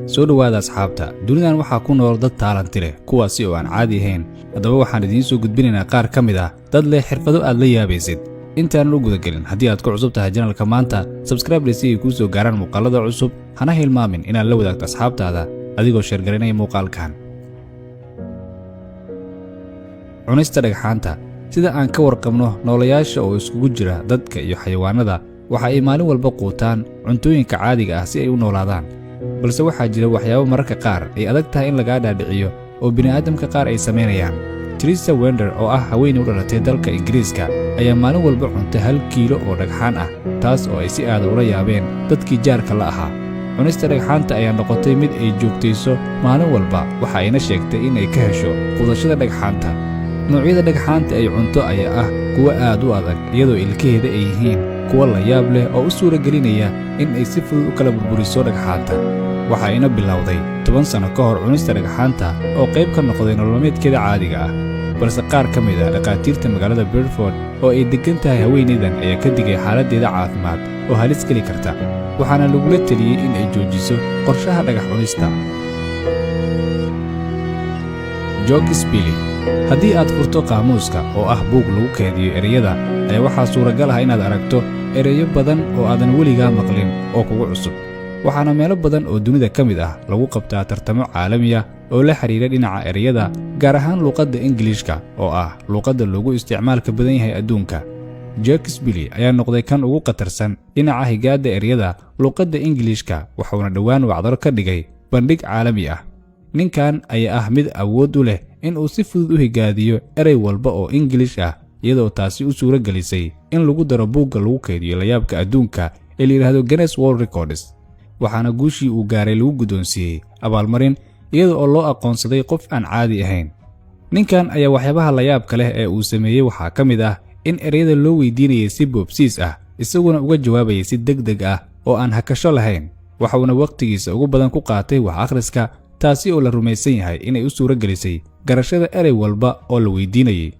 Soo dhowaada, asxaabta. Dunidan waxaa ku nool dad talent leh, kuwaasi oo aan caadi ahayn. Haddaba, waxaan idiin soo gudbinaynaa qaar ka mid ah dad leh xirfado aad la yaabaysid. Intaanan u gudagelin, haddii aad ku cusub tahay channelka maanta, subscribe si ay kuu soo gaaraan muuqaalada cusub. Hana hilmaamin inaad la wadaagto asxaabtaada adigoo share garinaya muuqaalkan. Cunista dhagxaanta. Sida aan ka warqabno, noolayaasha oo iskugu jira dadka iyo xayawaanada waxa ay maalin walba quutaan cuntooyinka caadiga ah si ay u noolaadaan. Balse waxaa jira waxyaabo mararka qaar ay adag tahay in lagaa dhaadhiciyo oo bini'aadamka qaar ay samaynayaan. Trisa Wender, oo ah haweeney u dhalatay dalka Ingiriiska, ayaa maalin walba cunta 1 kiilo oo dhagxaan ah, taas oo ay si aada ula yaabeen dadkii jaarka la ahaa. Cunista dhagxaanta ayaa noqotay mid ay joogtayso maalin walba, waxa ayna sheegtay in ay ka hesho quudashada dhagxaanta. Noocyada dhagxaanta ay cunto ayaa ah kuwo aad u adag, iyadoo ilkaheeda ay yihiin kuwo la yaab leh oo u suura gelinaya in ay si fudud u kala burburiso dhagxaanta. Waxa ayna bilowday 10 sano ka hor cunista dhagxaanta oo qayb ka noqday nololmeedkeeda caadiga ah. Balse qaar ka mid ah dhakhaatiirta magaalada Bedford oo ay deggan tahay haweenaydan ayaa ka digay xaaladdeeda caafimaad oo halis geli karta, waxaana lagula teliyey in ay joojiso qorshaha dhagax cunista. Jokes Billy. Haddii aad furto qaamuuska, oo ah buug lagu keediyo ereyada, ayaa waxaa suuragal ah inaad aragto ereyo badan oo aadan weligaa maqlin oo kugu cusub. Waxaana meelo badan oo dunida ka mid ah lagu qabtaa tartamo caalami ah oo la xidhiidha dhinaca ereyada, gaar ahaan luuqadda Ingiliishka, oo ah luuqadda loogu isticmaalka badan yahay adduunka. Jokes Billy ayaa noqday kan ugu khatarsan dhinaca higaadda ereyada luuqadda Ingiliishka, waxuuna dhowaan wacdaro ka dhigay bandhig caalami ah. Ninkan ayaa ah mid awood u leh in uu si fudud u higaadiyo erey walba oo Ingilish ah, iyadoo taasi u suuro gelisay in lagu daro buugga lagu kaydiyo layaabka adduunka ee la yidhaahdo Guinness World Records. Waxaana guushii uu gaaray lagu guddoonsiiyey abaalmarin, iyada oo loo aqoonsaday qof aan caadi ahayn. Ninkan ayaa waxyaabaha layaabka leh ee uu sameeyey waxaa ka mid ah in ereyada loo weydiinayay si boobsiis ah, isaguna uga jawaabayay si deg deg ah oo aan hakasho lahayn. Waxuuna wakhtigiisa ugu badan ku qaatay wax akhriska, taasi oo la rumaysan yahay inay u suuro gelisay garashada erey walba oo la weydiinayay.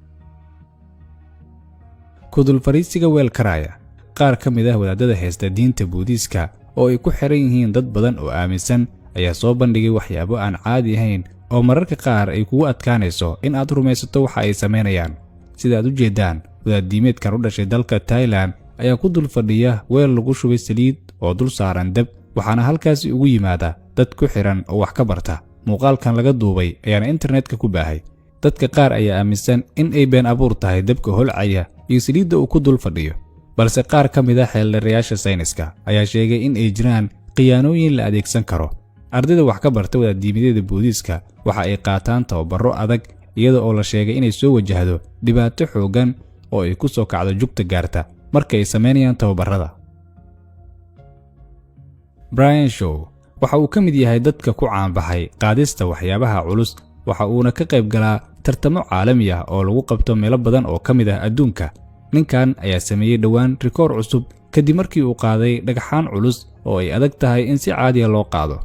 Ku dul fariisiga weel karaaya. Qaar ka mid ah wadaadada haysta diinta Buudiiska, oo ay ku xiran yihiin dad badan oo aaminsan, ayaa soo bandhigay waxyaabo aan caadi ahayn oo mararka qaar ay kugu adkaanayso in aad rumaysato waxa ay samaynayaan. Sida aad u jeeddaan, wadaaddiimeedkan u dhashay dalka Tailan ayaa ku dul fadhiya weel lagu shubay saliid oo dul saaran dab, waxaana halkaasi ugu yimaada dad ku xidhan oo wax ka barta. Muuqaalkan laga duubay ayaana internetka ku baahay. Dadka qaar ayaa aaminsan in ay been abuur tahay dabka holcaya iyo saliidda uu ku dul fadhiyo. Balse qaar ka mid ah xeeldheerayaasha sayniska ayaa sheegay in ay jiraan khiyaanooyin la adeegsan karo. Ardayda wax ka barta wadaaddiimadyada Buudiiska waxa ay qaataan tababarro adag, iyada oo la sheegay inay soo wajahdo dhibaato xooggan oo ay ku soo kacdo jugta gaarta marka ay samaynayaan tababarrada. Brian Shaw waxa uu ka mid yahay dadka ku caanbaxay qaadista waxyaabaha culus, waxa uuna ka qayb galaa tartamo caalami ah oo lagu qabto meelo badan oo ka mid ah adduunka. Ninkan ayaa sameeyey dhowaan rikoor cusub kadib markii uu qaaday dhagxaan culus oo ay adag tahay in si caadiya loo qaado.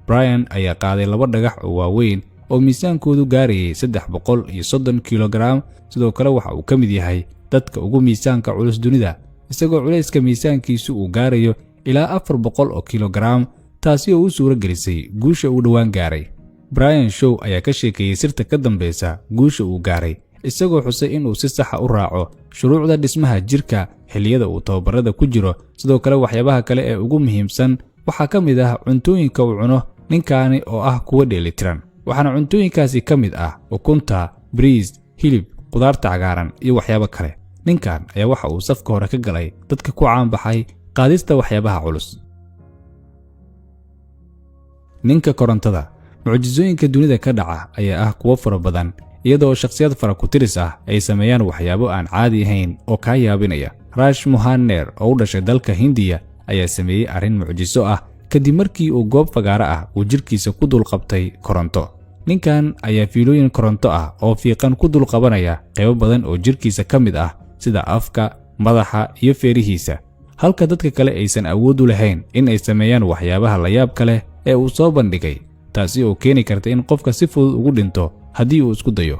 Brian ayaa qaaday laba dhagax oo waaweyn oo miisaankoodu gaarayay 330 kilogaram. Sidoo kale, waxa uu ka mid yahay dadka ugu miisaanka culus dunida, isagoo culayska miisaankiisu uu gaarayo ilaa 400 oo kilogaram, taasi oo u suuro gelisay guusha uu dhowaan gaaray. Brian Shaw ayaa ka sheekeeyey sirta ka dambaysa guusha uu gaaray, isagoo xusay inuu si saxa u raaco shuruucda dhismaha jirka xilliyada uu tababarada ku jiro. Sidoo kale, waxyaabaha kale ee ugu muhiimsan waxaa ka mid ah cuntooyinka uu cuno ninkaani oo ah kuwa dheelitiran, waxaana cuntooyinkaasi ka mid ah ukunta, bariis, hilib, qudaarta cagaaran iyo waxyaabo kale. Ninkan ayaa waxa uu safka hore ka galay dadka ku caanbaxay qaadista waxyaabaha culus. Ninka korontada. Mucjisooyinka dunida ka dhaca ayaa ah kuwo fara badan, iyadoo shakhsiyad fara ku-tiris ah ay sameeyaan waxyaabo aan caadi ahayn oo kaa yaabinaya. Rash Mohaner, oo u dhashay dalka Hindiya, ayaa sameeyey arrin mucjiso ah kadib markii uu goob fagaaro ah uu jidhkiisa ku dulqabtay koronto. Ninkan ayaa fiilooyin koronto ah oo fiiqan ku dulqabanaya qaybo badan oo jidhkiisa ka mid ah, sida afka, madaxa iyo feerihiisa, halka dadka kale aysan awood u lahayn in ay sameeyaan waxyaabaha layaabka leh ee uu soo bandhigay, taasi oo keeni karta in qofka si fudud ugu dhinto haddii uu isku dayo.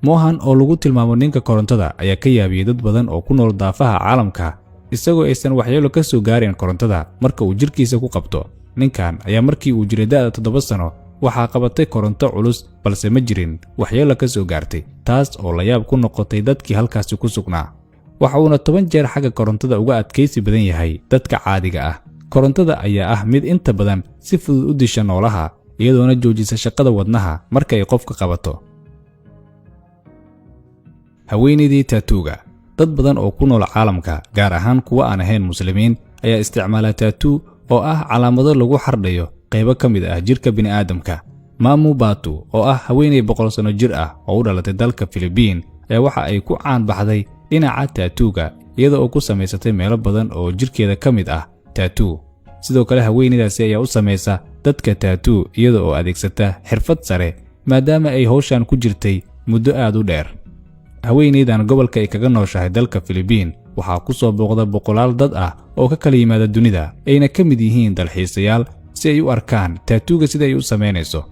Mohan, oo lagu tilmaamo ninka korontada, ayaa ka yaabiyey dad badan oo ku nool daafaha caalamka. isagoo aysan waxyeelo ka soo gaarayn korontada marka uu jirkiisa ku qabto. Ninkan ayaa markii uu jiray da'da 7 sano waxaa qabatay koronto culus, balse ma jirin waxyeelo ka soo gaartay, taas oo layaab ku noqotay dadkii halkaasi ku sugnaa. Waxa uuna 10 jeer xagga korontada uga adkaysi badan yahay dadka caadiga ah. Korontada ayaa ah mid inta badan si fudud u disha noolaha, iyadoona joojisa shaqada wadnaha marka ay qofka qabato. Haweenaydii tattoo-ga. Dad badan oo ku nool caalamka, gaar ahaan kuwa aan ahayn Muslimiin, ayaa isticmaala tattoo, oo ah calaamado lagu xardhayo qaybo ka mid ah jirka bini'aadamka. Mamu Batu, oo ah haweenay 100 sano jir ah oo u dhalatay dalka Filibiin, ayaa waxa ay ku caan baxday dhinaca tattoo-ga, iyada oo ku samaysatay meelo badan oo jirkeeda ka mid ah tattoo. Sidoo kale, haweenaydaasi ayaa u samaysa dadka tattoo iyada oo adeegsata xirfad sare, maadaama ay hawshan ku jirtay muddo aad u dheer. Haweenaydan gobolka ay kaga nooshahay dalka Filibiin waxaa ku soo booqda boqolaal dad ah oo ka kala yimaada dunida, ayna ka mid yihiin dalxiisayaal, si ay u arkaan tattoo-ga sida ay u samaynayso.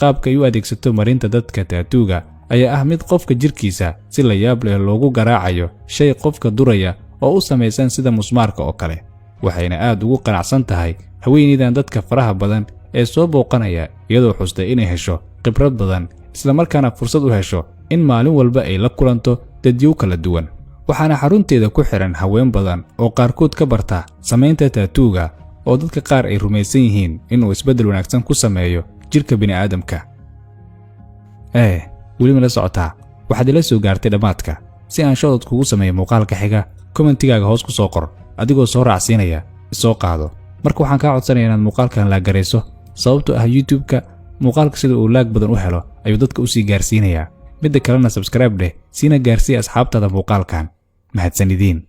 Qaabka ay u adeegsato marinta dadka tattoo-ga ayaa ah mid qofka jirkiisa si la yaab leh loogu garaacayo shay qofka duraya oo u samaysan sida musmaarka oo kale. Waxayna aad ugu qanacsan tahay haweenaydan dadka faraha badan ee soo booqanaya, iyadoo xustay inay hesho khibrad badan, islamarkaana fursad u hesho in maalin walba ay la kulanto dadyow kala duwan. Waxaana xarunteeda ku xidhan haween badan oo qaarkood ka barta samaynta tattoo-ga, oo dadka qaar ay rumaysan yihiin inuu isbeddel wanaagsan ku sameeyo jirka bini'aadamka. Ee weli ma la socotaa? Waxaad ila soo gaartay dhammaadka. Si aan shoutout kugu sameeyo muuqaalka xiga, comment-igaaga hoos ku soo qor adigoo soo raacsiinaya "isoo qaado". Marka waxaan kaa codsanaya inaad muuqaalkan like garayso, sababtoo ah YouTube-ka muuqaalka sida uu like badan u helo ayuu dadka u sii gaarsiinayaa. Midda kalena, subscribe dheh, siina gaarsiiya asxaabtaada muuqaalkan. Mahadsanidin.